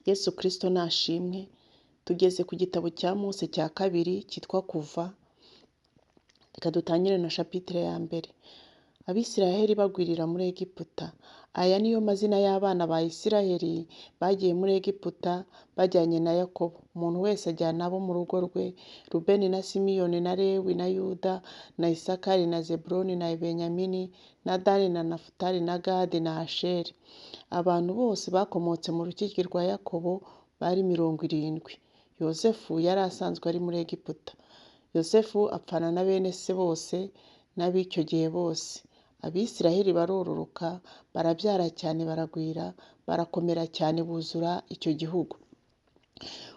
Yesu Kristo nashimwe, tugeze ku gitabo cya Mose cya kabiri cyitwa Kuva, reka dutangire na shapitire ya mbere. Abisiraheli bagwirira muri Egiputa. Aya niyo mazina y'abana ba Isiraheli bagiye muri Egiputa bajyanye na Yakobo. Umuntu wese ajyana abo mu rugo rwe, Rubeni na Simiyoni na Lewi na Yuda na Isakari na Zebuloni na Benyamini na Dani na Nafutali na Gadi na Asheri. Abantu bose bakomotse mu rukiki rwa Yakobo bari 70. Yozefu yari asanzwe ari muri Egiputa. Yozefu apfana na bene se bose n'ab'icyo gihe bose. Abisiraheli barororoka, barabyara cyane baragwira, barakomera cyane buzura icyo gihugu.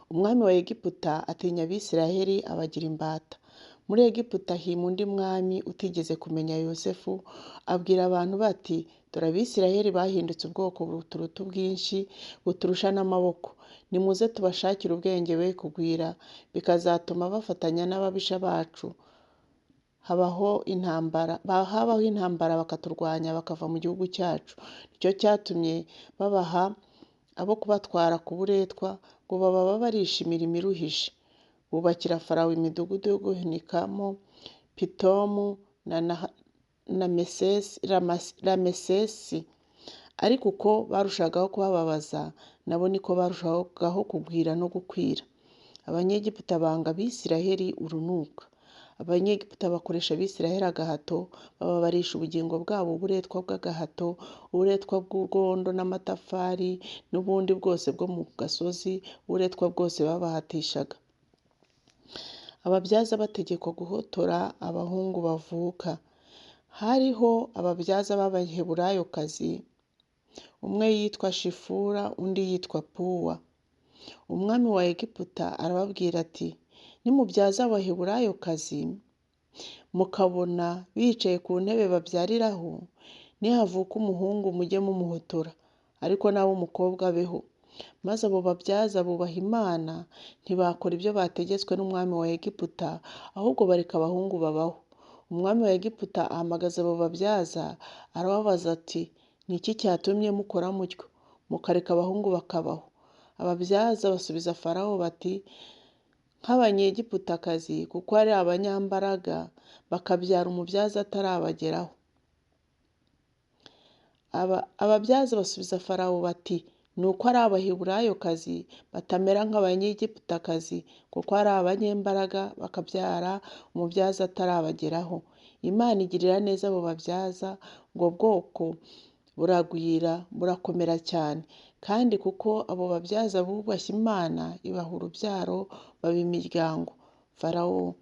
Umwami wa Egiputa atinya Abisiraheli abagira imbata. Muri Egiputa hima undi mwami utigeze kumenya Yozefu, abwira abantu bati dore Abisiraheli bahindutse ubwoko buturuta ubwinshi, buturusha n'amaboko. Nimuze tubashakire ubwenge be kugwira, bikazatuma bafatanya n'ababisha bacu. Habaho intambara, habaho intambara bakaturwanya bakava mu gihugu cyacu. Nicyo cyatumye babaha abo kubatwara ku buretwa ngo baba barisha imirimo iruhije. Bubakira Farawo imidugudu yo guhunikamo, Pitomu na Ramesesi. Ariko uko barushagaho kubababaza, nabo niko barushagaho kugwira no gukwira. Abanyegiputa banga Abisiraheli urunuka. Abanyegiputa bakoresha Abisiraheli agahato, bababarisha ubugingo bwabo uburetwa bw'agahato, uburetwa bw'urwondo n'amatafari n'ubundi bwose bwo mu gasozi, uburetwa bwose babahatishaga. Ababyaza bategekwa guhotora abahungu bavuka. Hariho ababyaza b'Abaheburayokazi, umwe yitwa Shifura undi yitwa Puwa. Umwami wa Egiputa arababwira ati nimubyaza Abaheburayokazi mukabona bicaye ku ntebe babyariraho, nihavuka umuhungu mujye mumuhotora, ariko nawe umukobwa abeho. Maze abo babyaza bubaha Imana, ntibakora ibyo bategetswe n'umwami wa Egiputa, ahubwo bareka abahungu babaho. Umwami wa Egiputa ahamagaza abo babyaza, arababaza ati ni iki cyatumye mukora mutyo, mukareka abahungu bakabaho? Ababyaza basubiza Farawo bati nk'Abanyegiputakazi, kuko ari abanyambaraga, bakabyara umubyaza atarabageraho. Ababyaza basubiza Farawo bati ni uko ari Abaheburayokazi batamera nk'Abanyegiputakazi, kuko ari abanyembaraga bakabyara umubyaza atarabageraho. Imana igirira neza abo babyaza, ubwo bwoko buragwira burakomera cyane. Kandi kuko abo babyaza bubashye Imana, ibaha urubyaro baba imiryango. Farawo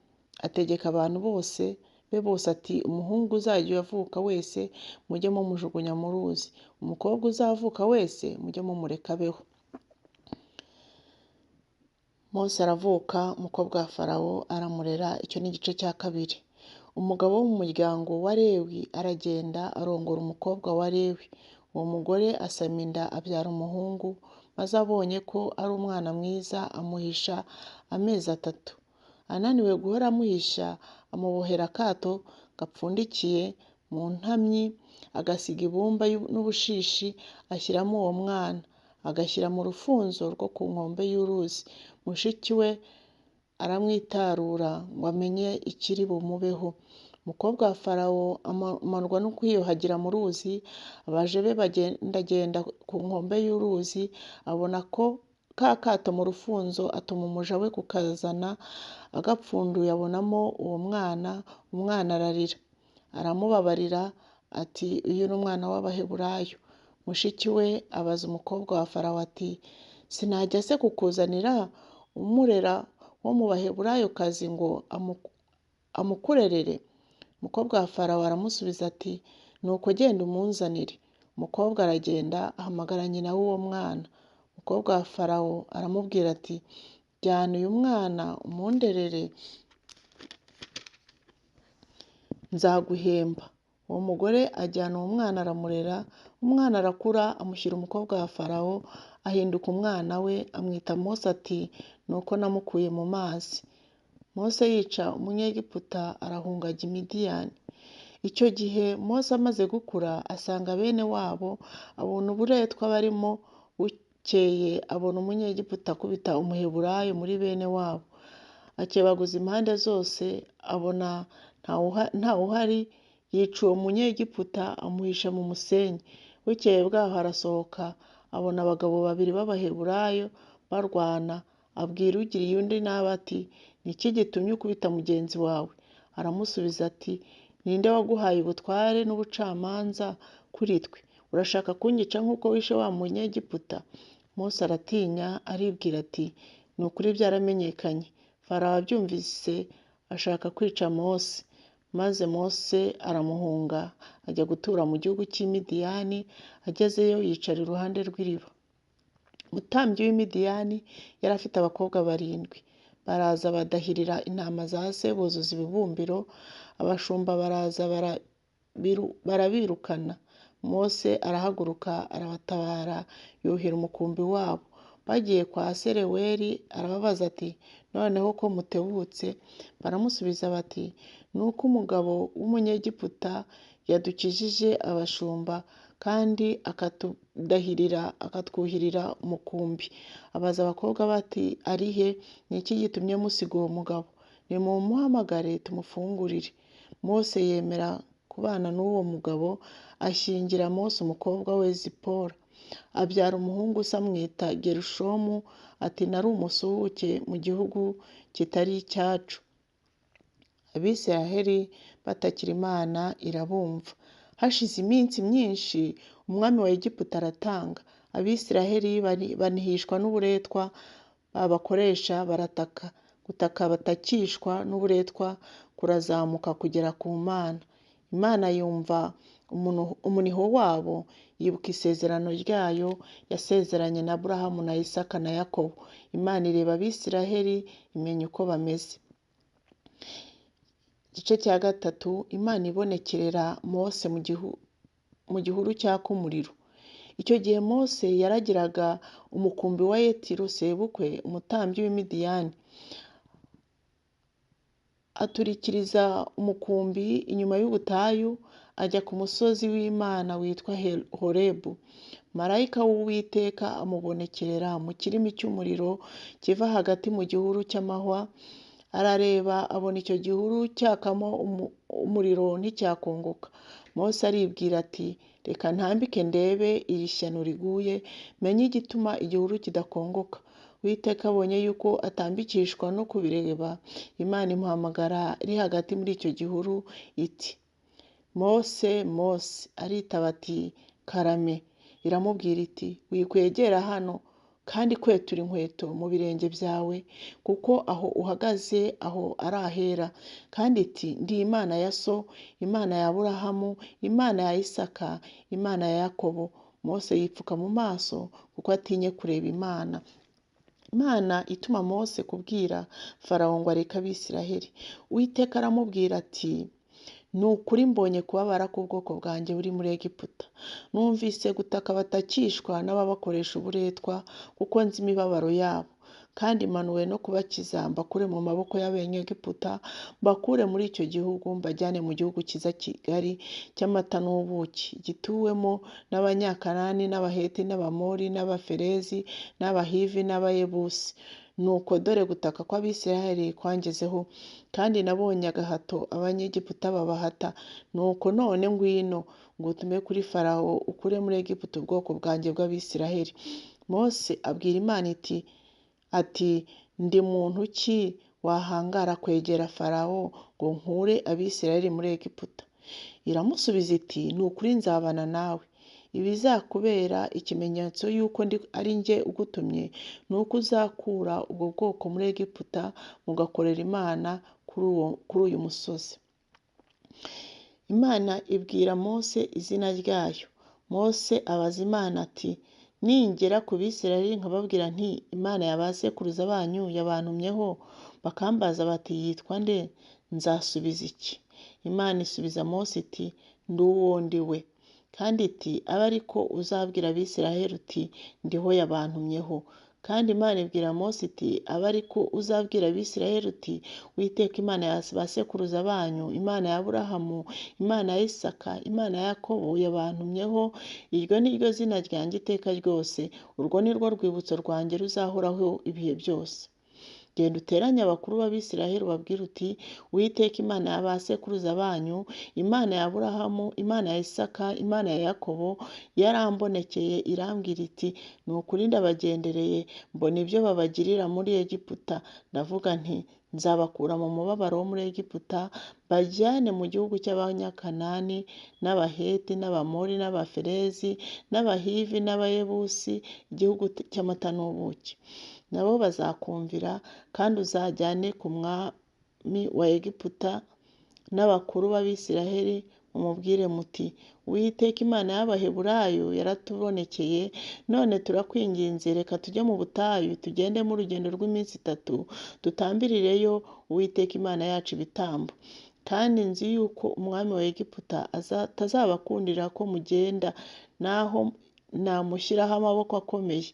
ategeka abantu bose be bose ati umuhungu uzajya avuka wese mujye mumujugunya mu ruzi, umukobwa uzavuka wese mujye mumureka abeho. Mose aravuka, umukobwa wa Farawo aramurera. Icyo ni igice cya kabiri. Umugabo wo mu muryango wa Lewi aragenda arongora umukobwa wa Lewi. Uwo mugore asama inda abyara umuhungu, maze abonye ko ari umwana mwiza amuhisha amezi 3. Ananiwe guhora amuhisha, amubohera akato gapfundikiye mu ntamyi, agasiga ibumba n'ubushishi, ashyiramo uwo mwana, agashyira mu rufunzo rwo ku nkombe y'uruzi. Mushiki we aramwitarura ngo amenye ikiri bumubeho. Umukobwa wa Farawo amanurwa no kwiyuhagira mu ruzi, abaja be bagendagenda ku nkombe y'uruzi, abona ko ka kato mu rufunzo, atuma umuja we kukazana, agapfunduye abonamo uwo mwana, umwana ararira. Aramubabarira ati uyu ni umwana w'Abaheburayo. Mushiki we abaza umukobwa wa Farawo ati sinajya se kukuzanira umurera wo mu Baheburayokazi ngo amukurerere? Umukobwa wa Farawo aramusubiza ati nuko genda umunzanire. Umukobwa aragenda ahamagara nyina w'uwo mwana. Umukobwa wa Farawo aramubwira ati jyana uyu mwana umunderere, nzaguhemba. Uwo mugore ajyana uwo mwana aramurera, umwana arakura amushyira umukobwa wa Farawo, ahinduka umwana we, amwita Mose ati nuko namukuye mu mazi. Mose yica Umunyegiputa arahunga ajya i Midiyani. Icyo gihe Mose amaze gukura asanga bene wabo, abona uburetwa barimo Bukeye abona Umunyegiputa akubita Umuheburayo muri bene wabo, akebaguza impande zose abona ntawuhari, yica uwo Munyegiputa amuhisha mu musenyi. Bukeye bwaho arasohoka abona abagabo babiri b'Abaheburayo barwana, abwira ugiriye undi nabi ati ni iki gitumye ukubita mugenzi wawe? Aramusubiza ati ni nde waguhaye ubutware n'ubucamanza kuri twe? Urashaka kunyica nk'uko wishe wa Munyegiputa? Mose aratinya aribwira ati ni ukuri byaramenyekanye. Farawo abyumvise ashaka kwica Mose, maze Mose aramuhunga ajya gutura mu gihugu cy'i Midiyani, agezeyo yicara iruhande rw'iriba. Umutambyi w'i Midiyani yari afite abakobwa barindwi, baraza badahirira intama za se buzuza ibibumbiro, abashumba baraza barabirukana. Mose arahaguruka arabatabara yuhira umukumbi wabo. Bagiye kwa se Reweli arababaza ati noneho ko mutebutse? Baramusubiza bati ni uko umugabo w'Umunyegiputa yadukijije abashumba kandi akatudahirira akatwuhirira umukumbi. Abaza abakobwa bati ari he? Ni iki gitumye musiga uwo mugabo? Nimumuhamagare tumufungurire. Mose yemera kubana n'uwo mugabo, ashyingira Mose umukobwa we Zipora. Abyara umuhungu se amwita Gerushomu, ati nari umusuhuke mu gihugu kitari icyacu. Abisiraheli batakira Imana irabumva. Hashize iminsi myinshi umwami wa Egiputa aratanga, Abisiraheli banihishwa n'uburetwa babakoresha barataka, gutaka batakishwa n'uburetwa kurazamuka kugera ku Mana. Imana yumva umuniho wabo, yibuka isezerano ryayo yasezeranye na Aburahamu na Isaka na Yakobo. Imana ireba Abisiraheli imenya uko bameze. Igice cya gatatu, Imana ibonekerera Mose mu gihuru cyaka umuriro. Icyo gihe Mose yaragiraga umukumbi wa Yetiro sebukwe, umutambyi w'i Midiyani. Aturikiriza umukumbi inyuma y'ubutayu, ajya ku musozi w'Imana witwa Horebu. Marayika w'Uwiteka amubonekerera mu kirimi cy'umuriro kiva hagati mu gihuru cy'amahwa, arareba abona icyo gihuru cyakamo umuriro nticyakongoka. Mose aribwira ati reka ntambike ndebe iri shyano riguye, menye igituma igihuru kidakongoka. Uwiteka abonye yuko atambikishwa no kubireba, Imana imuhamagara iri hagati muri icyo gihuru iti Mose, Mose. Aritaba ati karame. Iramubwira iti wikwegera hano kandi kwetura inkweto mu birenge byawe, kuko aho uhagaze aho ari ahera. Kandi iti ndi Imana ya so, Imana ya Aburahamu, Imana ya Isaka, Imana ya Yakobo. Mose yipfuka mu maso kuko atinye kureba Imana. Imana ituma Mose kubwira Farawo ngo areke Abisiraheli. Uwiteka aramubwira ati ni ukuri mbonye kubabara k'ubwoko bwanjye buri muri Egiputa. Numvise gutaka batakishwa n'ababakoresha uburetwa, kuko nzi imibabaro yabo. Kandi manuwe no kubakiza mbakure mu maboko y'Abanyegiputa, mbakure muri icyo gihugu, mbajyane mu gihugu cyiza kigari cy'amata n'ubuki, gituwemo n'Abanyakanani n'Abaheti n'Abamori n'Abaferezi n'Abahivi n'Abayebusi. Nuko dore gutaka kw'Abisiraheli kwangezeho, kandi nabonye agahato Abanyegiputa babahata. Nuko none ngwino ngutume kuri Farawo ukure muri Egiputa ubwoko bwanjye bw'Abisiraheli. Mose abwira Imana iti ati ndi muntu ki wahangara kwegera Farawo ngo nkure Abisiraheli muri Egiputa? Iramusubiza iti ni ukuri nzabana nawe. Ibizakubera ikimenyetso y'uko ari njye ugutumye ni uko uzakura ubwo bwoko muri Egiputa mugakorera Imana kuri uyu musozi. Imana ibwira Mose izina ryayo. Mose abaza Imana ati ningera ku Bisirayeli nkababwira nti Imana ya ba sekuruza banyu yabantumyeho, bakambaza bati yitwa nde? Nzasubiza iki? Imana isubiza Mose iti ndi uwo ndi we. Kandi iti abe ariko uzabwira Abisirayeli uti ndiho yabantumyeho. Kandi Imana ibwira Mose iti abe ariko uzabwira Abisirayeli uti Uwiteka Imana ya ba sekuruza banyu, Imana ya Aburahamu, Imana ya Isaka, Imana ya Yakobo yabantumyeho, iryo ni ryo zina ryanjye iteka ryose, urwo ni rwo rwibutso rwanjye ruzahoraho ibihe byose. Genda uteranye abakuru b'Abisirayeli ubabwire uti Uwiteka Imana ya ba sekuruza banyu, Imana ya Aburahamu, Imana ya Isaka, Imana ya Yakobo yarambonekeye irambwira iti ni ukuri ndabagendereye mbona ibyo babagirira muri Egiputa, ndavuga nti nzabakura mu mubabaro wo muri Egiputa mbajyane mu gihugu cy'Abanyakanani n'Abaheti n'Abamori n'Abaferezi n'Abahivi n'Abayebusi, igihugu cy'amata n'ubuki. Nabo bazakumvira, kandi uzajyane ku mwami wa Egiputa n'abakuru b'Abisirayeli mumubwire muti Uwiteka Imana y'Abaheburayo yaratubonekeye, none turakwinginze reka tujye mu butayu tugendemo urugendo rw'iminsi itatu, dutambirireyo Uwiteka Imana yacu ibitambo. Kandi nzi yuko umwami wa Egiputa atazabakundira ko mugenda, naho namushyiraho amaboko akomeye.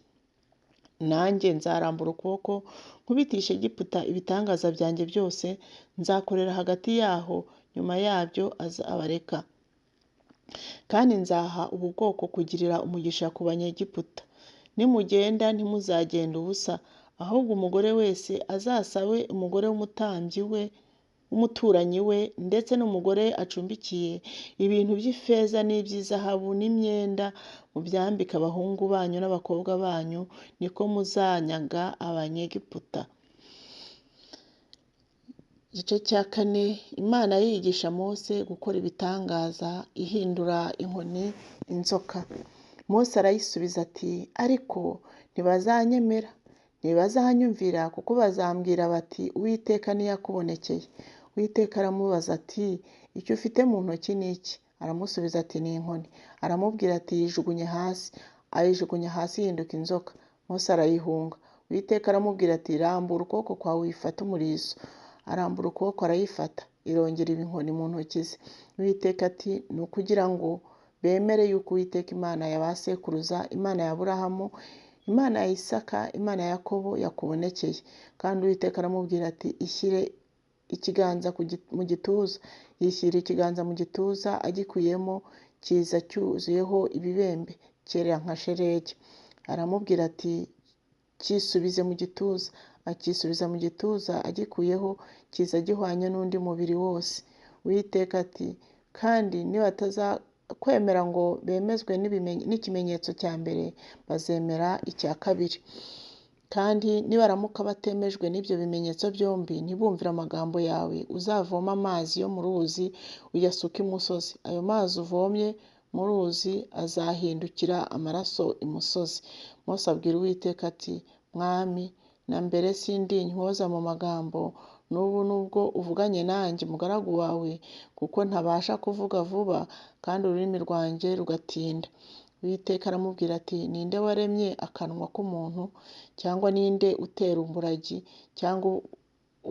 Nanjye nzarambura ukuboko nkubitishe Egiputa ibitangaza byanjye byose nzakorera hagati yaho, nyuma yabyo azabareka. Kandi nzaha ubu bwoko kugirira umugisha ku Banyegiputa. Nimugenda ntimuzagenda ubusa, ahubwo umugore wese azasabe umugore w'umutambyi we, w'umuturanyi we, ndetse n'umugore acumbikiye, ibintu by'ifeza n'iby'izahabu n'imyenda, mubyambike abahungu banyu n'abakobwa banyu, niko muzanyaga Abanyegiputa. Igice cya kane, Imana yigisha Mose gukora ibitangaza ihindura inkoni inzoka. Mose arayisubiza ati ariko ntibazanyemera, ntibazanyumvira kuko bazambwira bati Uwiteka ntiyakubonekeye. Uwiteka aramubaza ati icyo ufite mu ntoki ni iki? Aramusubiza ati ni inkoni. Aramubwira ati yijugunye hasi. Ayijugunya hasi ihinduka inzoka. Mose arayihunga. Uwiteka aramubwira ati rambura ukuboko kwawe uyifate umurizo. Arambura ukuboko arayifata, irongera iba inkoni mu ntoki ze. Uwiteka ati ni ukugira ngo bemere yuko Uwiteka Imana ya ba sekuruza, Imana ya Aburahamu, Imana ya Isaka, Imana ya Yakobo yakubonekeye. Kandi Uwiteka aramubwira ati ishyire ikiganza mu gituza. Yishyira ikiganza mu gituza, agikuyemo kiza cyuzuyeho ibibembe, cyera nka shelegi. Aramubwira ati cyisubize mu gituza. Akisubiza mu gituza, agikuyeho kiza gihwanye n'undi mubiri wose. Uwiteka ati kandi nibatazakwemera ngo bemezwe n'ikimenyetso cya mbere, bazemera icya kabiri. Kandi nibaramuka batemejwe n'ibyo bimenyetso byombi, ntibumvire amagambo yawe, uzavome amazi yo mu ruzi uyasuke imusozi. Ayo mazi uvomye mu ruzi azahindukira amaraso imusozi. Mose abwira Uwiteka ati Mwami, na mbere sindi intyoza mu magambo, n'ubu nubwo uvuganye nanjye umugaragu wawe, kuko ntabasha kuvuga vuba kandi ururimi rwanjye rugatinda. Uwiteka aramubwira ati ninde waremye akanwa k'umuntu, cyangwa ninde utera umuragi, cyangwa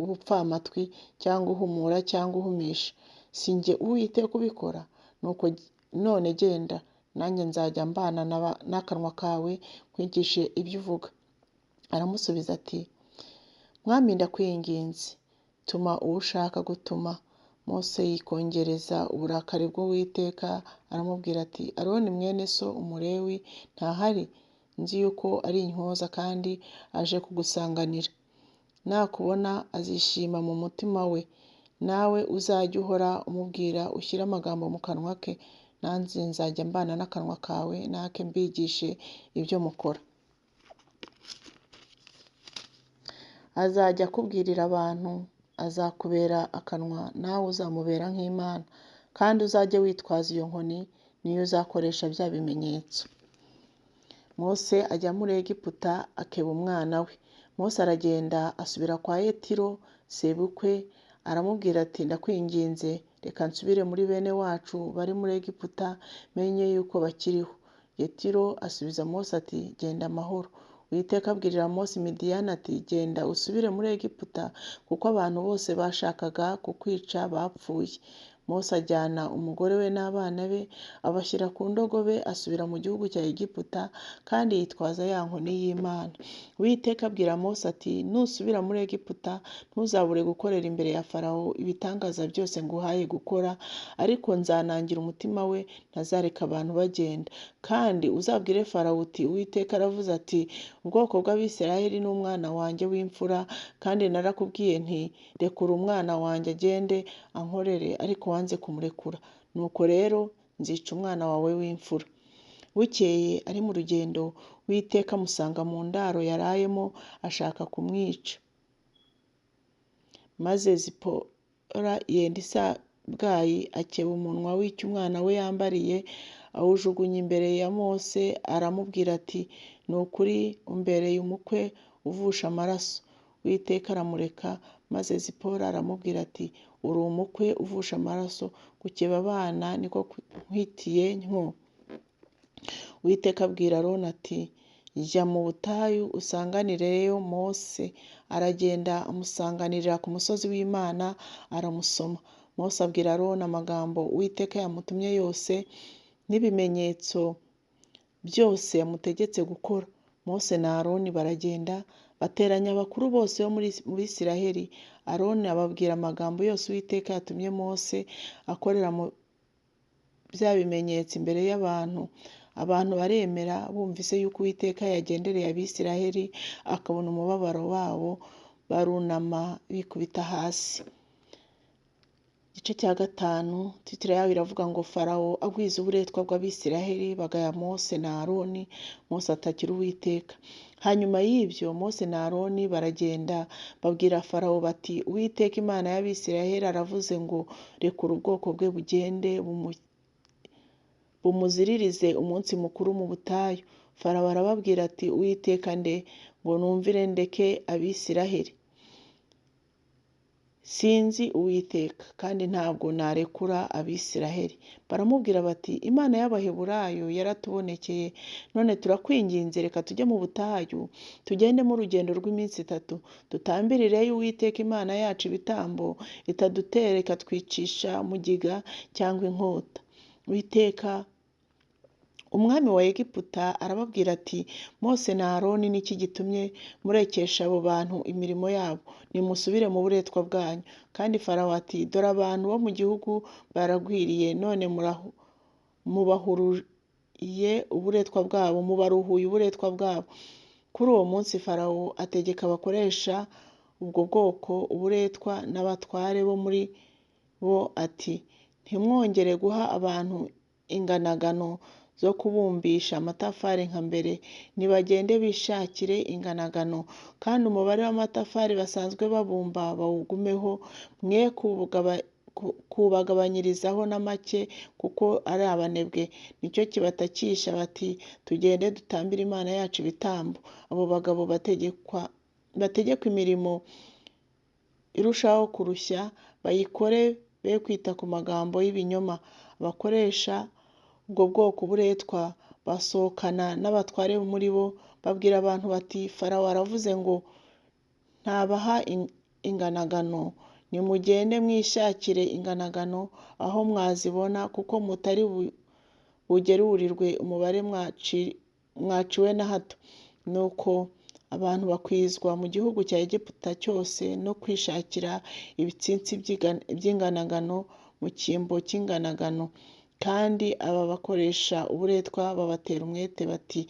ubupfamatwi, cyangwa uhumura, cyangwa uhumisha? Si jye Uwiteka ubikora? Nuko none genda, nanjye nzajya mbana n'akanwa kawe nkwigishe ibyo uvuga. Aramusubiza ati Mwami ndakwinginze, tuma uwo ushaka gutuma. Mose yikongereza uburakari bw'Uwiteka, aramubwira ati Aroni mwene so Umulewi ntahari? Nzi yuko ari intyoza kandi aje kugusanganira. Nakubona azishima mu mutima we, nawe uzajye uhora umubwira ushyire amagambo mu kanwa ke, nanjye nzajya mbana n'akanwa kawe n'ake mbigishe ibyo mukora. Azajya akubwirira abantu, azakubera akanwa, nawe uzamubera nk'Imana, kandi uzajye witwaza iyo nkoni, niyo uzakoresha bya bimenyetso. Mose ajya muri Egiputa akeba umwana we. Mose aragenda asubira kwa Yetiro sebukwe, aramubwira ati ndakwinginze reka nsubire muri bene wacu bari muri Egiputa, menye yuko bakiriho. Yetiro asubiza Mose ati genda amahoro. Uwiteka abwirira Mose i Midiyani ati genda usubire muri Egiputa, kuko abantu bose bashakaga kukwica bapfuye. Mose ajyana umugore we n'abana be, abashyira ku ndogobe, asubira mu gihugu cya Egiputa, kandi yitwaza ya nkoni y'Imana. Uwiteka abwira Mose ati, nusubira muri Egiputa ntuzabure gukorera imbere ya Farawo ibitangaza byose nguhaye gukora, ariko nzanangira umutima we, ntazareka abantu bagenda. Kandi uzabwire Farawo uti, Uwiteka aravuze ati, ubwoko bw'Abisirayeli ni umwana wanjye w'imfura, kandi narakubwiye nti, rekura umwana wanjye agende ankorere, ariko wanze kumurekura. Nuko rero nzica umwana wawe w'imfura. Bukeye ari mu rugendo, Uwiteka amusanga mu ndaro yarayemo ashaka kumwica. Maze Zipora yenda isabwayi, akeba umunwa w'icyo umwana we yambariye, awujugunya imbere ya Mose, aramubwira ati, ni ukuri umbereye umukwe uvusha amaraso. Uwiteka aramureka, maze Zipora aramubwira ati, uri umukwe uvusha amaraso, gukeba abana niko nkwitiye ntyo. Uwiteka abwira Aroni ati, jya mu butayu usanganireyo Mose. Aragenda amusanganirira ku musozi w'Imana, aramusoma. Mose abwira Aroni amagambo Uwiteka yamutumye yose n'ibimenyetso byose yamutegetse gukora. Mose na Aroni baragenda bateranya abakuru bose bo mu Bisirayeli. Aroni ababwira amagambo yose Uwiteka yatumye Mose akorera mu bya bimenyetso imbere y'abantu. Abantu baremera, bumvise yuko Uwiteka yagendereye Abisirayeli akabona umubabaro wabo, barunama bikubita hasi. Igice cya 5, titire yaho iravuga ngo Farawo agwiza uburetwa bw'Abisirayeli, bagaya Mose na Aroni. Mose atakira Uwiteka. Hanyuma y'ibyo Mose na Aroni baragenda babwira Farawo bati, Uwiteka Imana y'Abisirayeli aravuze ngo rekura ubwoko bwe bugende bumuziririze umunsi mukuru mu butayu. Farawo arababwira ati, Uwiteka nde ngo numvire ndeke Abisirayeli? Sinzi Uwiteka, kandi ntabwo narekura Abisirayeli. Baramubwira bati, Imana y'Abaheburayo yaratubonekeye, none turakwinginze reka tujye mu butayu, tugendemo urugendo rw'iminsi 3, dutambirireyo Uwiteka Imana yacu ibitambo, itadutera ikatwicisha mugiga cyangwa inkota. Uwiteka umwami wa Egiputa arababwira ati, Mose na Aroni niki gitumye murekesha abo bantu imirimo yabo? Nimusubire mu buretwa bwanyu. Kandi Farawo ati, dore abantu bo mu gihugu baragwiriye, none mubahuruye uburetwa bwabo, mubaruhuye uburetwa bwabo. Kuri uwo munsi Farawo ategeka abakoresha ubwo bwoko uburetwa n'abatware bo muri bo ati, ntimwongere guha abantu inganagano zo kubumbisha amatafari nka mbere, nibagende bishakire inganagano, kandi umubare w'amatafari basanzwe babumba bawugumeho, mwe kubagabanyirizaho na make, kuko ari abanebwe. Nicyo kibatakisha bati, tugende dutambire Imana yacu ibitambo. Abo bagabo bategekwa imirimo irushaho kurushya, bayikore be kwita ku magambo y'ibinyoma. Abakoresha ubwo bwoko buretwa basohokana n'abatware muri bo, babwira abantu bati, Farawo aravuze ngo ntabaha inganagano, nimugende mwishakire inganagano aho mwazibona, kuko mutari bugerurirwe umubare mwaciwe na hato. Nuko abantu bakwizwa mu gihugu cya Egiputa cyose no kwishakira ibitsitsi by'inganagano mu cyimbo cy'inganagano. Kandi aba bakoresha uburetwa babatera umwete bati,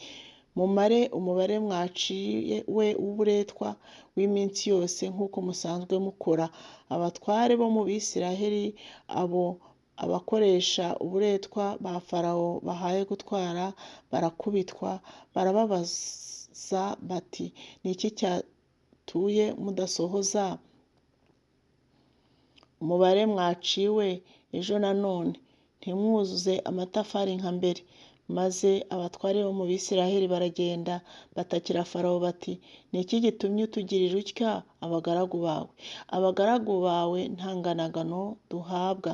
mumare umubare mwaciwe w'uburetwa w'iminsi yose nk'uko musanzwe mukora. Abatware bo mu Bisirayeli abo abakoresha uburetwa ba Farawo bahaye gutwara barakubitwa, barababaza bati, ni iki cyatuye mudasohoza umubare mwaciwe ejo nanone? Ntimwuzuze amatafari nka mbere. Maze abatware bo mu Bisiraheli baragenda batakira Farawo bati: "Ni iki gitumye utugirira utya abagaragu bawe? Abagaragu bawe nta nganagano duhabwa,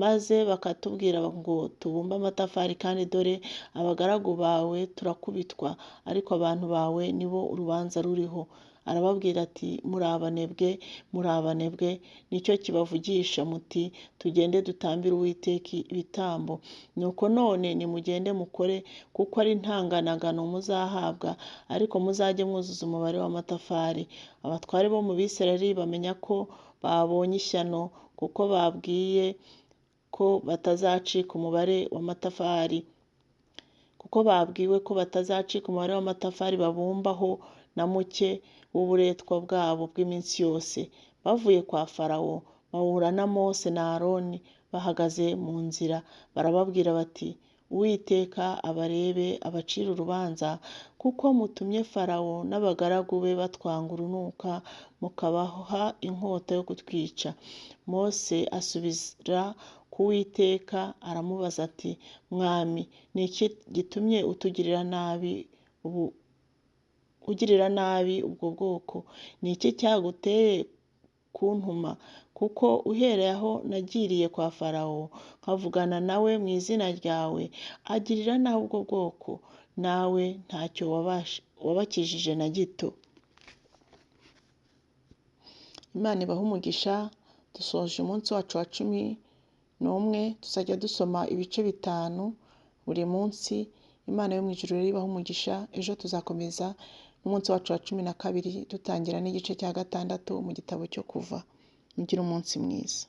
maze bakatubwira ngo tubumbe amatafari, kandi dore abagaragu bawe turakubitwa, ariko abantu bawe nibo urubanza ruriho." Arababwira ati: "Muri abanebwe, muri abanebwe, nicyo kibavugisha muti: 'Tugende dutambire Uwiteka ibitambo.' Nuko none nimugende mukore, kuko ari nta nganagano muzahabwa, ariko muzajye mwuzuza umubare w'amatafari." Abatware bo mu Bisirayeli bamenya ko babonye ishyano, kuko babwiye ko batazacika umubare w'amatafari, kuko babwiwe ko batazacika umubare w'amatafari babumbaho na muke w'uburetwa bwabo bw'iminsi yose. Bavuye kwa Farawo bahura na Mose na Aroni bahagaze mu nzira, barababwira bati: "Uwiteka abarebe abacire urubanza, kuko mutumye Farawo n'abagaragu be batwanga urunuka, mukabaha inkota yo kutwica." Mose asubira ku Uwiteka aramubaza ati: "Mwami, ni iki gitumye utugirira nabi ubu ugirira nabi ubwo bwoko? Ni iki cyaguteye kuntuma? Kuko uhereye aho nagiriye kwa Farawo nkavugana nawe mu izina ryawe, agirira nabi ubwo bwoko, nawe ntacyo wabakijije na gito." Imana ibahe umugisha. Dusoje umunsi wacu wa 11, tuzajya dusoma ibice 5 buri munsi. Imana yo mu ijuru rero ibahe umugisha. Ejo tuzakomeza n'umunsi wacu wa 12, dutangira n'igice cya 6 mu gitabo cyo Kuva. Mugire umunsi mwiza.